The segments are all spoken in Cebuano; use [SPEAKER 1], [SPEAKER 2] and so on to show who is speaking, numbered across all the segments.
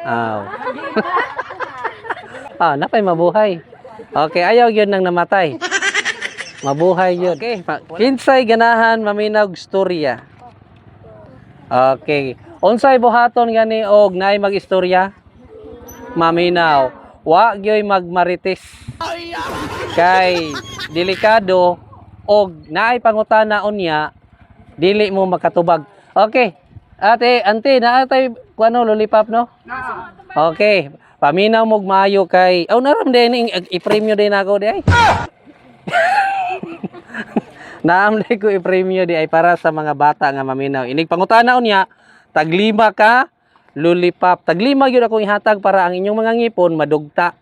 [SPEAKER 1] Aw. Ah, napay mabuhay. Okay, ayaw yun nang namatay. Mabuhay yun. Okay, kinsay ganahan maminaw og storya? Okay. Unsay buhaton gani og naay mag-istorya? Maminaw. Wa gyoy magmarites. Kay delikado og naay pangutana unya dili mo makatubag. Okay. Ate, ante, naa tay kuano, lollipop, no? Okay. Paminaw mo og maayo kay aw naram din i-premyo din ako di ay. Naam di ko i-premyo di ay para sa mga bata nga maminaw. Inig pangutana unya, taglima ka lollipop. Taglima gyud akong ihatag para ang inyong mga ngipon madugta.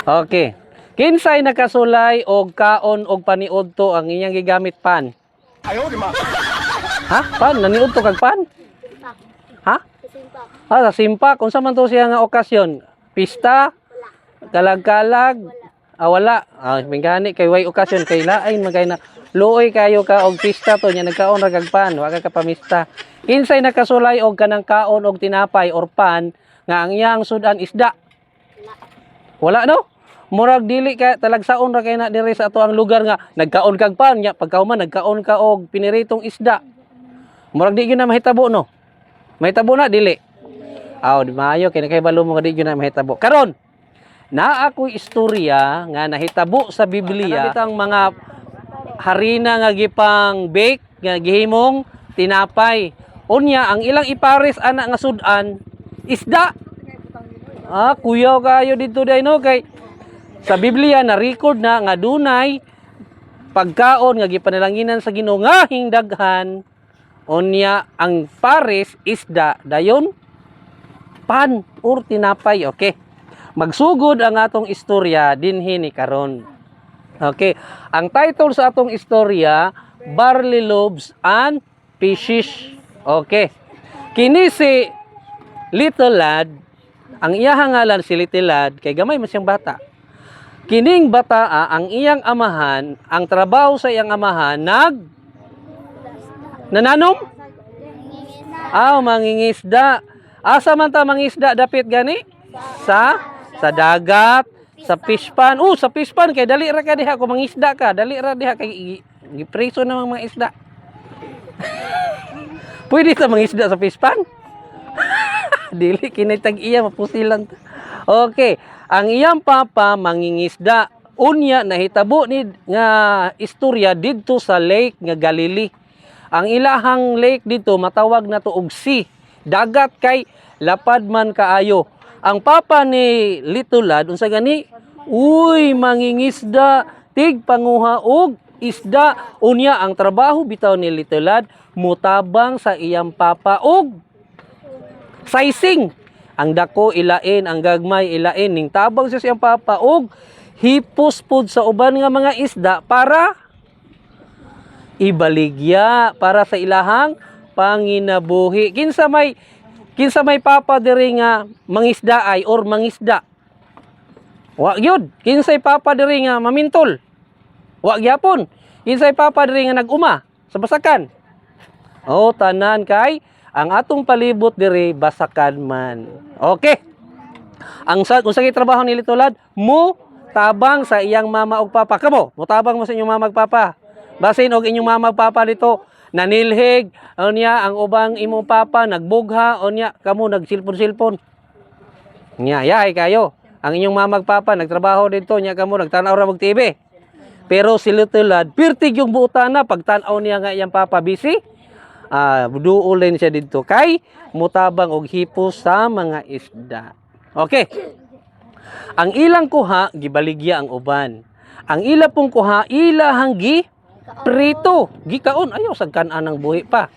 [SPEAKER 1] Okay. Kinsay nakasulay og kaon og paniudto ang iyang gigamit pan? Ha? Pan? Naniudto kag pan? Ha? Ah, sa simpak. Unsa man to siya nga okasyon? Pista? Kalag-kalag? Ah, wala. Ah, mingani kay way okasyon kay lain man kay na luoy kayo ka og pista to nya nagkaon ra kag pan, wa ka kapamista. Kinsay nakasulay og kanang kaon og tinapay or pan nga ang iyang sudan isda? Wala, no? Murag dili ka talagsaon ra kay na diri sa ato ang lugar nga nagkaon kag pan nya pagkauman nagkaon ka og piniritong isda. Murag di gyud na mahitabo, no? Mahitabo na dili? Aw, di maayo kay nakahibalo mo nga di gyud na mahitabo. Karon, naa ako'y istorya nga nahitabo sa Biblia. Bitang mga harina nga gipang bake nga gihimong tinapay. Unya ang ilang ipares ana nga sudan isda. Ah, kuyaw kayo dito day, no, kay sa Biblia na record na nga dunay pagkaon nga gipanalanginan sa Ginoo nga hingdaghan, unya ang pares isda dayon pan or tinapay. Okay. Magsugod ang atong istorya dinhi ni karon. Okay. Ang title sa atong istorya, Barley Loaves and Fishes. Okay. Kini si Little Lad, ang iyahang ngalan si Little Lad kay gamay man siyang bata. Kining bata, ang iyang amahan, ang trabaho sa iyang amahan nag nananom? Aw, mangingisda. Asa man ta mangisda dapit gani? Sa dagat, sa fish pond. Oh, sa fish pond kay dali ra ka diha kung mangisda ka, dali ra diha kay gipreso na mga isda. Pwede ta mangisda sa fish pond? Dili kinay tag iya mapusilan ta. Okay, ang iyang papa mangingisda. Unya nahitabo ni nga istorya didto sa lake nga Galilee. Ang ilahang lake dito matawag na to og sea, dagat kay lapad man kaayo. Ang papa ni Little Lad unsa gani? Uy, mangingisda, tig panguha og isda. Unya ang trabaho bitaw ni Little Lad mutabang sa iyang papa og sizing. Ang dako ilain, ang gagmay ilain ning tabang sa siyang papa og hipos pod sa uban nga mga isda para ibaligya para sa ilahang panginabuhi. Kinsa may papa diri nga mangisda ay or mangisda? Wa gyud. Kinsay papa diri nga mamintol? Wa gyapon. Kinsay papa diri nga nag-uma sa basakan? Oh, tanan kay ang atong palibot diri basakan man. Okay. Ang sa kung sa trabaho ni Little Lad, mo tabang sa iyang mama ug papa. Kamo, mo tabang mo sa inyong mama ug papa. Basin og inyong mama ug papa dito nanilhig, unya ang ubang imong papa nagbugha, unya kamo nagsilpon-silpon. Nya, yahay kayo. Ang inyong mama ug papa nagtrabaho dito, nya kamo nagtan-aw ra og TV. Pero si Little Lad, pirtig yung buotana pagtan-aw niya nga iyang papa busy. Ah, duolin siya dito kay mutabang og hipos sa mga isda. Okay. Ang ilang kuha gibaligya ang uban. Ang ila pong kuha ilahang gi prito, gikaon ayaw sa kan-an ng buhi pa.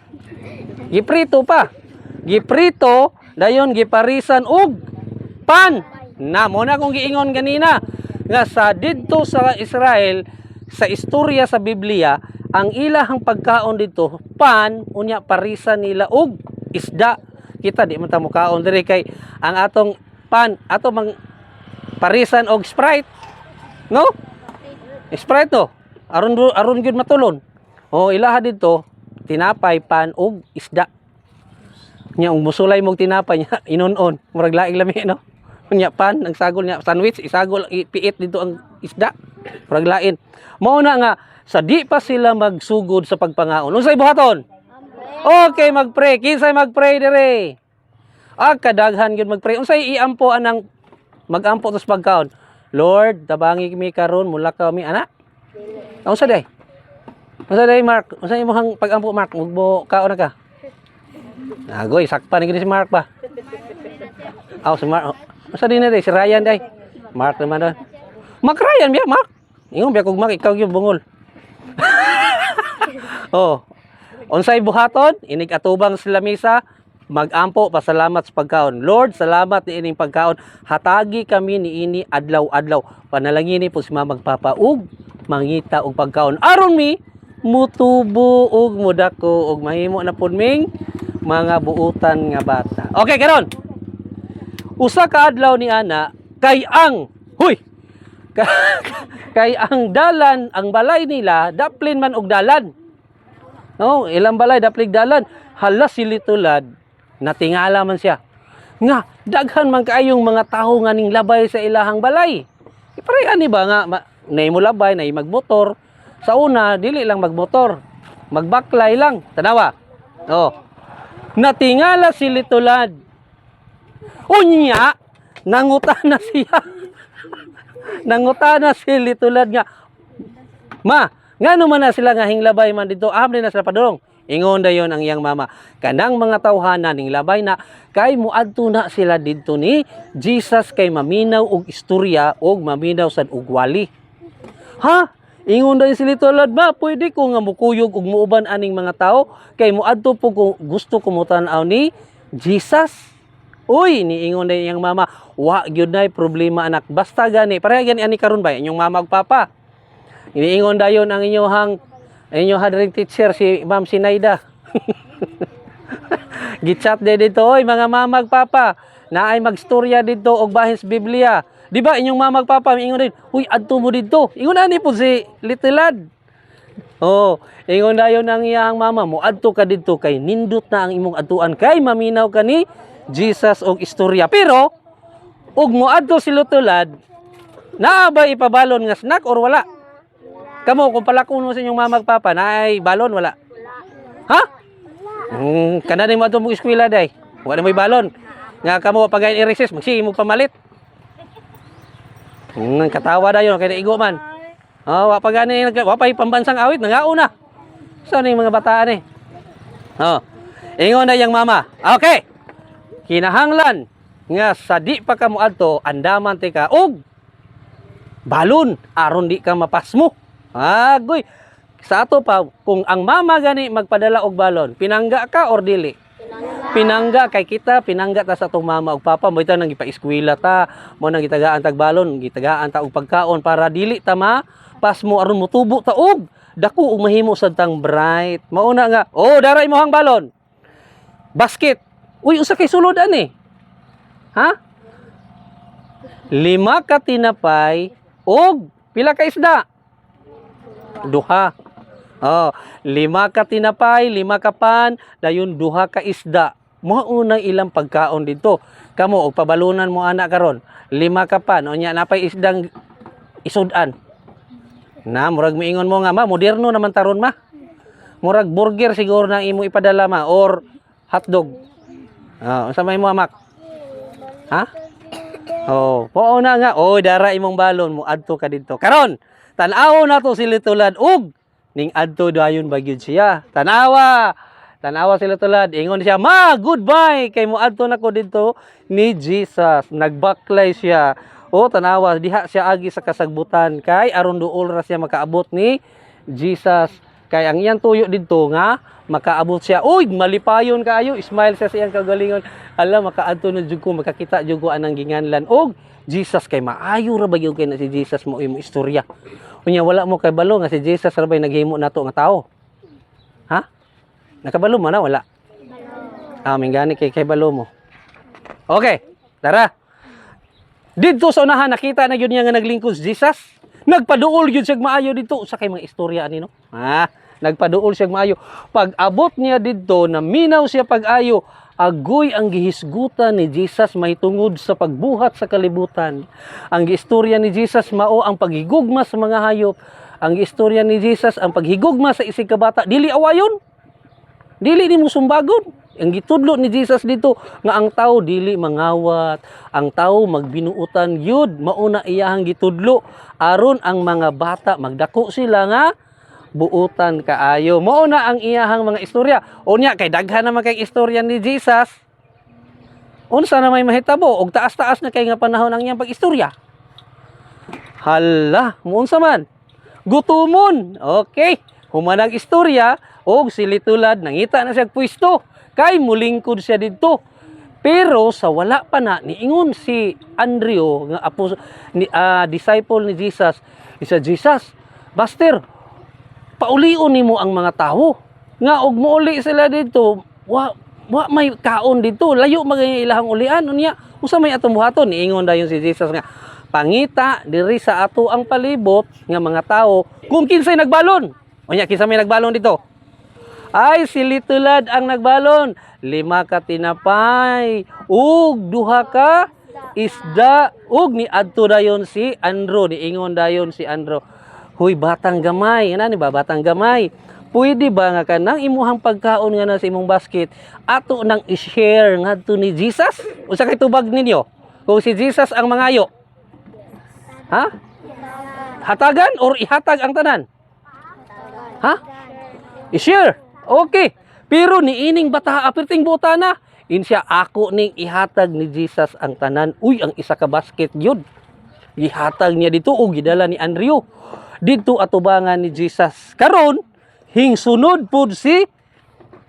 [SPEAKER 1] Giprito pa. Giprito dayon giparisan og pan. Na mo na kung giingon ganina nga sa didto sa Israel sa istorya sa Biblia ang ilahang pagkaon dito pan, unya parisan nila og isda. Kita di man ta mokaon diri kay ang atong pan ato mang parisan og Sprite, no? Sprite to aron aron gyud matulon. O ilaha dito tinapay, pan og isda. Nya ung musulay mog tinapay niya inon-on, murag laing lami, no? Nya pan, ang sagol niya sandwich, isagol ipiit dito ang isda. Murag lain. Mao na nga sa di pa sila magsugod sa pagpangaon, unsay buhaton? Okay, magpray. Kinsay magpray dire? Ah, kadaghan gyud magpray. Unsay iampo anang magampo tas pagkaon? "Lord, tabangi mi karon, mulakaw mi," ana. Unsa day? Unsa day, Mark? Unsa imong pagampo, Mark? Mugbo kaon na ka? Agoy, sakpan ni si Mark ba? Aw, si Mark. Unsa din na day? Si Ryan day. Mark naman doon. Mark Ryan biya, Mark. Ingon biya kog Mark, ikaw gyud bungol. Oh. Unsay buhaton? Inig atubang sa lamisa, magampo pasalamat sa pagkaon. "Lord, salamat ni ining pagkaon. Hatagi kami niini adlaw-adlaw." Panalangini po si mama, magpapa ug mangita og pagkaon. Aron mi mutubo ug mudako ug mahimo na pud ming mga buutan nga bata. Okay, karon. Usa ka adlaw ni ana kay ang huy kay ang dalan, ang balay nila daplin man og dalan. No, ilang balay daplig dalan. Hala, si Little Lad, natingala man siya. Nga daghan man kaayong mga tawo nga ning labay sa ilahang balay. Pare ani ba nga nay mo labay, nay magmotor. Sa una dili lang magmotor. Magbaklay lang, tanawa. Oh. Natingala si Little Lad. Unya, nangutana siya. Nangutana si Little Lad nga, "Ma, ngano man na sila nga hinglabay man dito? Aham na sila padulong." Ingon dayon ang iyang mama, "Kanang mga tawhana ning labay na kay muadto na sila didto ni Jesus kay maminaw og istorya og maminaw sad og wali." "Ha?" Ingon dayon si Little Lad, "Ma, pwede ko nga mukuyog og muuban aning mga tao kay muadto po ko, gusto ko motan-aw ni Jesus." "Uy," niingon dayon iyang mama, "wa gyud nay problema, anak. Basta gani, pareha gani ani karon ba inyong mama ug papa." Iniingon dayon ang inyong hadring teacher, si Ma'am Sinaida. Gichat day dito, "Oy, mga mama ug papa, naay magstorya dito og bahin sa Biblia." Di ba inyong mama ug papa ingon din, "Uy, adto mo dito." Ingon ani po si Little Lad. Oh, ingon dayon ang iyang mama, "Mo adto ka didto kay nindot na ang imong adtuan kay maminaw ka ni Jesus og istorya." Pero ug moadto si Little Lad, naa ba ipabalon nga snack or wala? Kamo, kung palakon mo sa inyong mama ug papa, naay balon, wala? Ha? Kana ni mo adto mo eskwela day. Wala mo'y balon. Nga kamo pagayon i-recess, magsige mo pamalit. Katawa dayon kay naigo man. Oh, wa pa gani wa pa pambansang awit, nangaon na. Saan yung mga bataan eh? Oh. Ingon na yang mama. "Okay. Kinahanglan nga sa di pa ka moadto, andaman ti ka og balon aron di ka mapasmo." Agoy. Sa ato pa, kung ang mama gani magpadala og balon, pinangga ka or dili? Pinangga kay kita, pinangga ta sa atong mama ug papa, mo ito nang gipa-eskwela ta, mo nang gitagaan tag balon, gitagaan ta og pagkaon para dili ta ma pasmo, aron motubo ta og dako ug mahimo sad tang bright. Mauna nga, oh, dara imong balon. Basket. Uy, usa kay sulod ani? Ha? Lima ka tinapay og pila ka isda? Duha. Oh, lima ka tinapay, lima ka pan, dayon duha ka isda. Mao na ilang pagkaon dito. Kamo og pabalunan mo ana karon, lima ka pan, unya napay isdang isud-an. Na murag miingon mo nga, "Ma, moderno naman taron, ma. Murag burger siguro na imo ipadala, ma, or hotdog." Ah, unsa may mo, amak? Ha? Oh, po na nga, oh, dara imong balon, mo adto ka didto. Karon, tan-aw na to si Little Lad ug ning adto dayon ba gyud siya. Tanawa. Tanawa si Little Lad. Ingon siya, "Ma, goodbye kay mo adto na ko didto ni Jesus." Nagbaklay siya. Oh, tanawa diha siya agi sa kasagbutan kay aron duol ra siya makaabot ni Jesus. Kay ang iyang tuyo didto nga makaabot siya. Uy, malipayon kaayo, smile siya sa iyang kagalingon. "Ala, makaadto na jud ko, makakita jud ko anang ginganlan og Jesus kay maayo ra ba gyud kay na si Jesus mo imo istorya." Unya wala mo kay balo nga si Jesus ra bay naghimo nato nga tao? Ha? Nakabalo mo na wala? Amin gani kay balo mo. Okay, tara. Didto sa unahan nakita na gyud niya nga naglingkod si Jesus. Nagpaduol gyud siya maayo didto sa kay mga istorya ani, no. Ah, Nagpaduol siya maayo. Pag abot niya didto, naminaw siya pag-ayo. Agoy ang gihisgutan ni Jesus mahitungod sa pagbuhat sa kalibutan. Ang giistorya ni Jesus mao ang paghigugma sa mga hayop. Ang giistorya ni Jesus ang paghigugma sa isig ka bata. Dili awayon. Dili nimo sumbagon. Ang gitudlo ni Jesus dito nga ang tao dili mangawat, ang tao magbinuutan gyud, mao na iyahang gitudlo aron ang mga bata magdako sila nga buutan kaayo. Mao na ang iyahang mga istorya. Unya kay daghan naman kay istorya ni Jesus. Unsa na may mahitabo og taas-taas na kay nga panahon ang iyang pag-istorya? Hala, muunsa man? Gutumon. Okay. Human ang istorya og si Litulad nangita na siya og pwesto kay mulingkod siya didto. Pero sa wala pa na niingon si Andrew nga apo ni disciple ni Jesus, isa, "Jesus, Master, paulion nimo ang mga tawo." Nga og mouli sila didto, wa may kaon didto, layo magay ilahang ulian. Unya, usa may atong buhaton? Niingon dayon si Jesus nga pangita diri sa ato ang palibot nga mga tao kung kinsay nagbalon. Unya, kinsa may nagbalon dito? Ay, si Litulad ang nagbalon. Lima ka tinapay ug duha ka isda. Ug ni adto dayon si Andro, niingon dayon si Andro, "Huy, batang gamay," ana ni ba, "batang gamay. Pwede ba nga kanang imuhang pagkaon nga nasa imong basket ato nang i-share ngadto ni Jesus?" Unsa kay tubag ninyo? Kung si Jesus ang mangayo? Ha? Hatagan or ihatag ang tanan? Ha? I-share. Okay. Pero niining bata apirting buta na. Insiya, "Ako ning ihatag ni Jesus ang tanan." Uy, ang isa ka basket yun. Gihatag niya dito o gidala ni Andrew. Dito atubangan ni Jesus. Karon, hingsunod pud si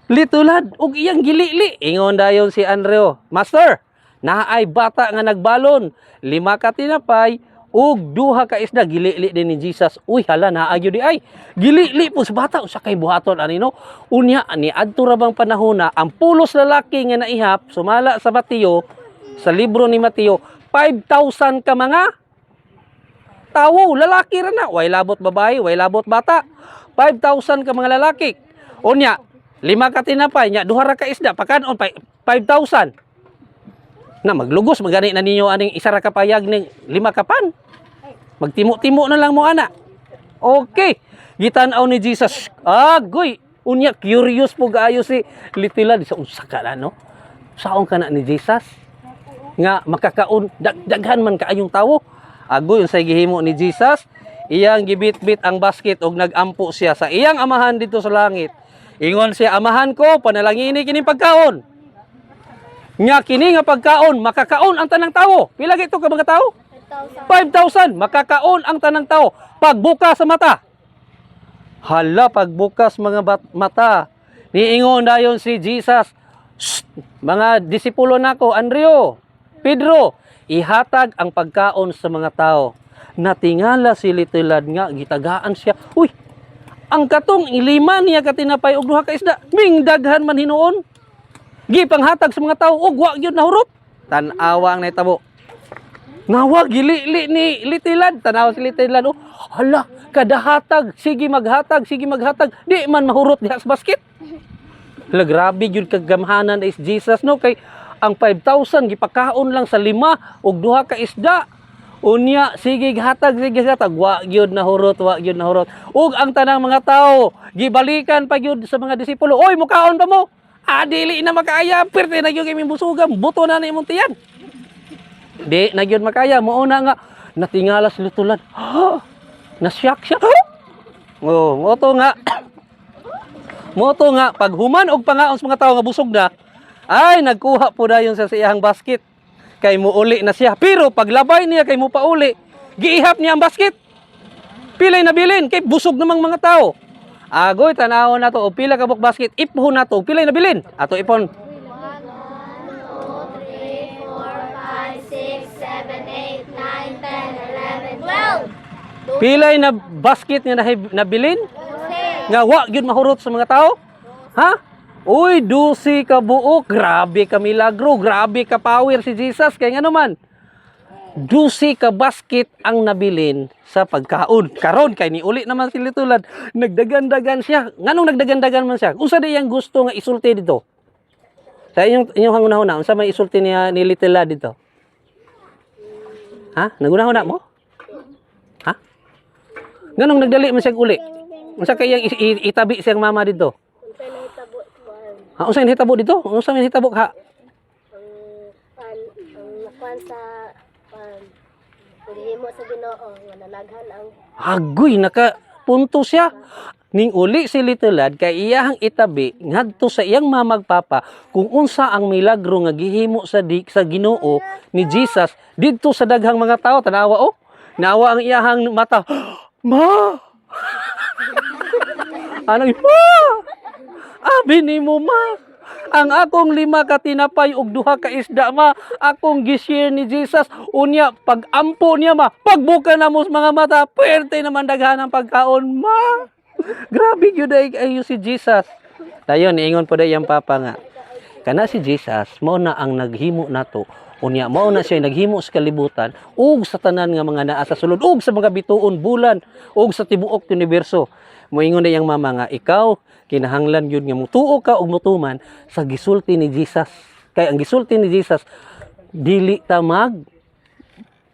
[SPEAKER 1] Litulad ug iyang gilili. Ingon dayon si Andrew, "Master, naay bata nga nagbalon, lima ka tinapay ug duha ka isda." Gilili din ni Jesus. "Uy, hala, naa gyud di ay." Gilili po sa bata, usa kay buhaton ani, no? Unya ni adto ra bang panahon na ang pulos lalaki nga naihap sumala sa Mateo, sa libro ni Mateo, 5,000 ka mga tawo, lalaki ra na, way labot babae, way labot bata. 5,000 ka mga lalaki. Unya, lima ka tinapay nya duha ra ka isda, pakanon 5,000. Na maglugos magani na ninyo aning isa ra ka payag ning lima ka pan. Magtimo-timo na lang mo ana. Okay. Gitan-aw ni Jesus. Agoy, unya curious po kaayo si Litilad sa unsa ka na, no? Saon ka na ni Jesus? Nga makakaon daghan man kaayong tawo. Agoy, unsay gihimo ni Jesus? Iyang gibitbit ang basket og nagampo siya sa iyang amahan dito sa langit. Ingon siya, "Amahan ko, panalangini kining pagkaon. Nga kini nga pagkaon, makakaon ang tanang tawo." Pila gito ka mga tao? 5,000. Makakaon ang tanang tao. Pagbuka sa mata. Hala, pagbukas mga mata. Niingon dayon si Jesus, "Shh, mga disipulo nako, Andreo, Pedro, ihatag ang pagkaon sa mga tao." Natingala si Litilad nga gitagaan siya. Uy, ang katong ilima niya ka tinapay og duha ka isda, ming daghan man hinuon. Gipanghatag sa mga tao ug wa gyud nahurot. Tan-awa ang nahitabo. Ngawa gilili ni Litilad, tanaw si Litilad, oh, hala, kadahatag, sige maghatag, sige maghatag, di man mahurot diha sa basket. Hala, grabe gyud kagamhanan is Jesus, no, kay ang 5,000 gipakaon lang sa lima ug duha ka isda. Unya sige hatag, wa gyud nahurot, wa gyud nahurot. Ug ang tanang mga tao gibalikan pa gyud sa mga disipulo, "Oy, mukaon pa mo?" "Ah, dili na makaya, perti na gyud kay busugan, buto na na imong tiyan." Di na gyud makaya, mao na nga natingala si Litulad. Ha? Nasyak siya. Oh, mo to nga pag human og pangaon sa mga tao nga busog na, ay nagkuha po dayon sa iyang basket. Kay muuli na siya. Pero paglabay niya kay mo pauli, giihap niya ang basket. Pilay nabilin kay busog namang mga tao. Agoy, tanawon nato og pila ka buok basket, iphon nato og pilay nabilin. Ato ipon.
[SPEAKER 2] 1, 2, 3, 4, 5, 6, 7, 8, 9, 10, 11, 12.
[SPEAKER 1] Pilay na basket nga nabilin nga wa gyud mahurot sa mga tao? Ha? Uy, 12 ka buok. Grabe ka milagro, grabe ka power si Jesus kay ngano man. 12 ka basket ang nabilin sa pagkaon. Karon kay niuli naman si Little Lad, nagdagan-dagan siya. Nganong nagdagan-dagan man siya? Unsa di iyang gusto nga isulti dito? Sa inyong hangunahuna, unsa may isulti niya ni Little Lad dito? Ha? Nagunahuna mo? Ha? Nganong nagdali man siya uli? Unsa kay iyang itabi siyang mama dito?
[SPEAKER 2] Unsa nahitabo kuan?
[SPEAKER 1] Ha, unsa nahitabo dito? Unsa may nahitabo ka?
[SPEAKER 2] Ang kuan, ang nakuan sa kuan, gihimo sa Ginoo nga nalaghan ang
[SPEAKER 1] Agoy, naka punto siya. Ning uli si Little Lad kay iyahang itabi ngadto sa iyang mamagpapa kung unsa ang milagro nga gihimo sa Ginoo ni Jesus didto sa daghang mga tao. Tanawa oh. Naawa ang iyahang mata. Ma. Ano ma? Abi nimo, ma. Ang akong 5 ka tinapay ug 2 ka isda, ma, akong gi-share ni Jesus. Unya pag ampo niya, ma, pagbuka na mo sa mga mata, puwerte naman daghan ang pagkaon, ma. Grabe gyud ay ayo si Jesus. Dayon niingon po day iyang papa nga. Kana si Jesus mao na ang naghimo nato. Unya mao na siya naghimo sa kalibutan ug sa tanan nga mga naa sa sulod ug sa mga bituon, bulan ug sa tibuok universo. Moingon na iyang mama nga ikaw kinahanglan gyud nga mutuo ka ug mutuman sa gisulti ni Jesus. Kay ang gisulti ni Jesus, dili ta mag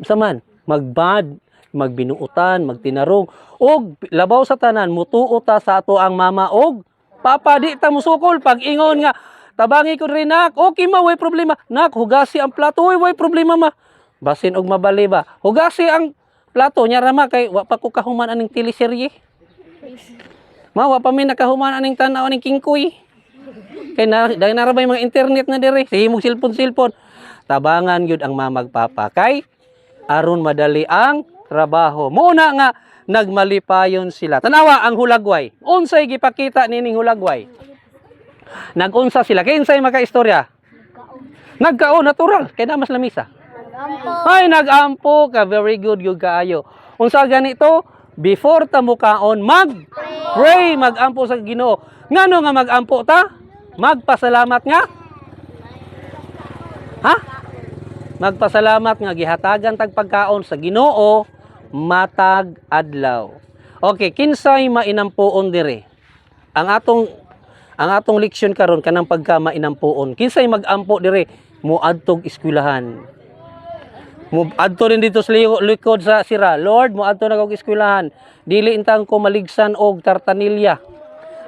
[SPEAKER 1] saman magbad, magbinuutan, magtinarong og labaw sa tanan mutuo ta sa ato ang mama og papa. Di ta musukol pag ingon nga tabangi ko rin, nak. Okay, ma, way problema. Nak, hugasi ang plato. Uy, way problema, ma. Basin og mabali ba, hugasi ang plato nya ra, ma, kay wa pa ko kahuman aning teleserye, ma. Wa pa mi nakahuman aning tan-aw aning kingkoy kay na dahil nara ba yung mga internet na dire sa himog cellphone. Tabangan gyud ang mamagpapa kay aron madali ang trabaho. Muna nga nagmalipayon sila. Tanawa ang hulagway. Unsay gipakita nining hulagway? Nagunsa sila? Kinsay makaistorya? Nagkaon, natural kay na mas lamisa.
[SPEAKER 2] Nagampo.
[SPEAKER 1] Ay, nagampo ka. Very good gyud kaayo. Unsa ganito? Before ta mukaon, mag pray, magampo sa Ginoo. Ngano nga magampo ta? Magpasalamat nga. Ha? Magpasalamat nga gihatagan tag pagkaon sa Ginoo matag adlaw. Okay, kinsay mainampuon dire? Ang atong leksyon karon kanang pagka mainampuon. Kinsay magampo dire moadtog eskwelahan? Mo adto rin dito sa likod sa sira. Lord, mo adto na kog eskwelahan. Dili intang ko maligsan og tartanilya.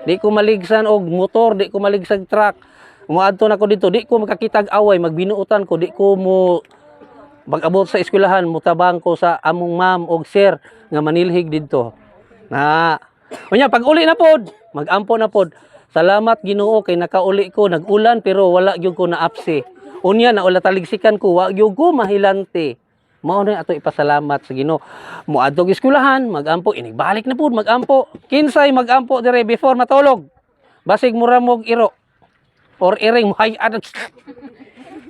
[SPEAKER 1] Di ko maligsan og motor, di ko maligsag truck. Mo adto na ko dito, di ko makakitag away, magbinuutan ko, di ko mo pag-abot sa eskwelahan, mutabang ko sa among ma'am og sir nga manilhig didto. Na. Unya pag uli na pod, magampo na pod. Salamat, Ginoo, kay nakauli ko, nag-ulan pero wala gyud ko naapsi. Unya na wala taligsikan ko, wa gyud ko mahilante. Mao na ato ipasalamat sa Ginoo. Moadto og eskwelahan, magampo, inigbalik na pod, magampo. Kinsay magampo dire before matulog? Basig mura mog iro or iring hay ad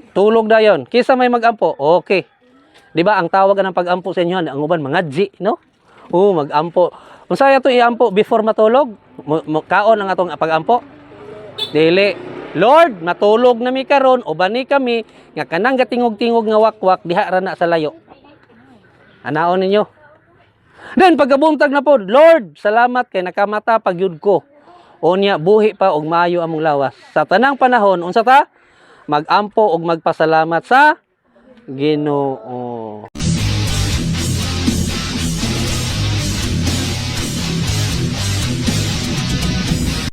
[SPEAKER 1] tulog dayon. Kinsa may magampo? Okay. Di ba ang tawag ng pag-ampo sa inyo, ang uban mga G, no? Oo, magampo. Unsa ato iampo before matulog? Kaon ang atong pag-ampo? Dili. Lord, matulog na mi karon, ubani kami nga kanang gatingog-tingog nga wakwak diha ra na sa layo. Anaon ninyo. Then pagkabuntag na pod, Lord, salamat kay nakamata pagyud ko. Unya buhi pa og maayo among lawas. Sa tanang panahon, unsa ta? Magampo og magpasalamat sa Ginoo.